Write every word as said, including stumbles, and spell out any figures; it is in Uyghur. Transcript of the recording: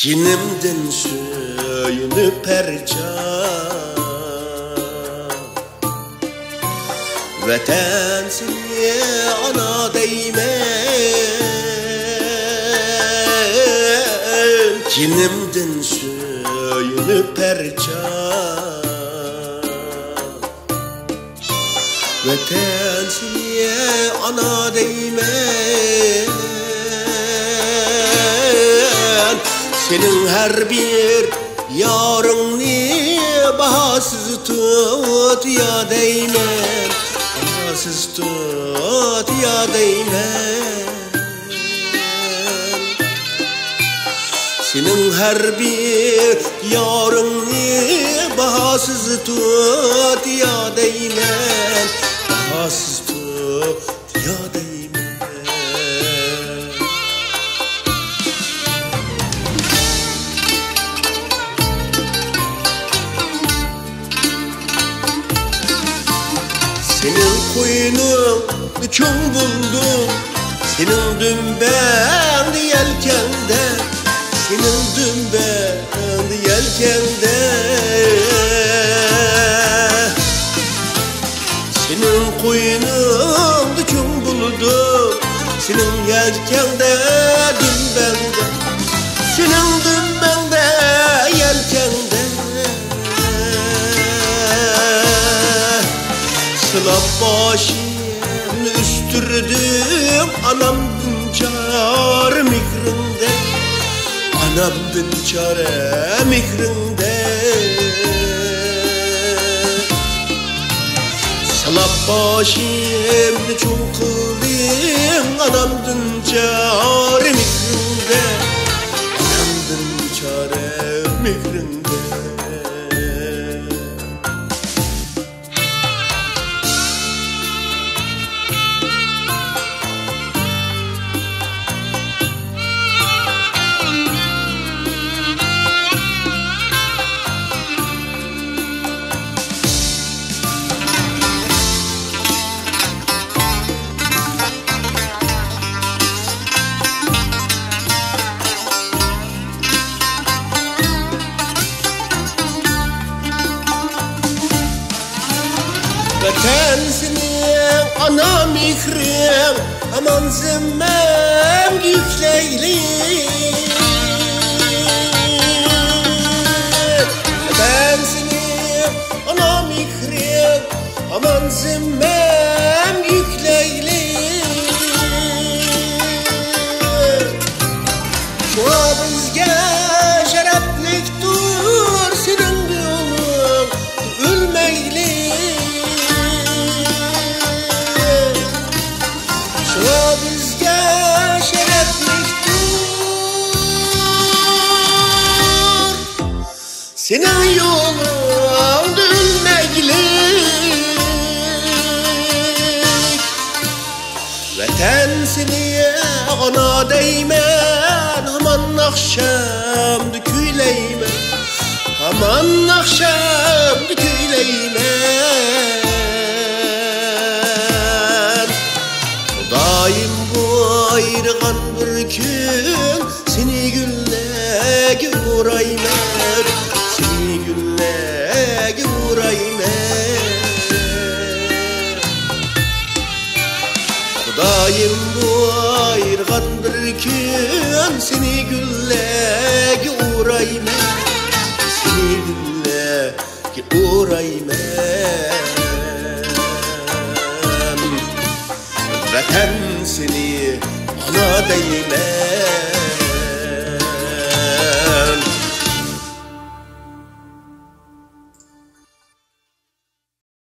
جېنىمدىن سۆيۈنۈپ ھەر چاغ، ۋەتەن سېنى ئانا دەيمەن. جېنىمدىن سۆيۈنۈپ ھەر چاغ، ۋەتەن سېنى ئانا دەيمەن. سېنىڭ ھەر بىر يارىڭنى باھاسىز تۇتۇيا دەيمەن، باھاسىز تۇتۇيا دەيمەن. سېنىڭ ھەر بىر يارىڭنى باھاسىز تۇتۇيا دەيمەن، باھاسىز تۇتۇيا دەيمەن. سېنىڭ قوينۇڭدا چوڭ بولدۇم، سېنىڭ دۈمبەڭدە يەلكەڭدە، سېنىڭ دۈمبەڭدە يەلكەڭدە. سېنىڭ قوينۇڭدا چوڭ بولدۇم، سېنىڭ يەلكەڭدە، دۈمبەڭدە، سېنىڭ دۈمبەڭدە يەلكەڭدە. سىلاپ باشىمنى ئۆستۈردۈم، ئانامدىن چارە مېھرىڭدە، ئانامدىن چارە مېھرىڭدە. سىلاپ باشىمنى چوڭ قىلدىم، ئانامدىن چارە مېھرىڭدە، ئانامدىن چارە مېھرىڭدە. ۋەتەن سېنىڭ ئانا مېھرىڭ، ئامان زىممەڭگە يۈكلەيلى. ۋەتەن سېنىڭ ئانا مېھرىڭ، ئامان زىممەڭگە يۈكلەيلى. شۇڭا بىزگە شەرەپلىكتۇر سېنىڭ يولۇڭ ئۆلمەيلى. شۇڭا بىزگە شەرەپلىكتۇر سېنىڭ يولۇڭدا ئۆلمەيلى. ۋەتەن سېنى ئانا دەيمەن، ھامان ئاخشامدا كۈيلەيمەن، ھامان ئاخشامدا كۈيلەيمەن. خۇدايىم بۇيرۇغان بىر كۈن، سېنى گۈللەرگە ئورايمەن،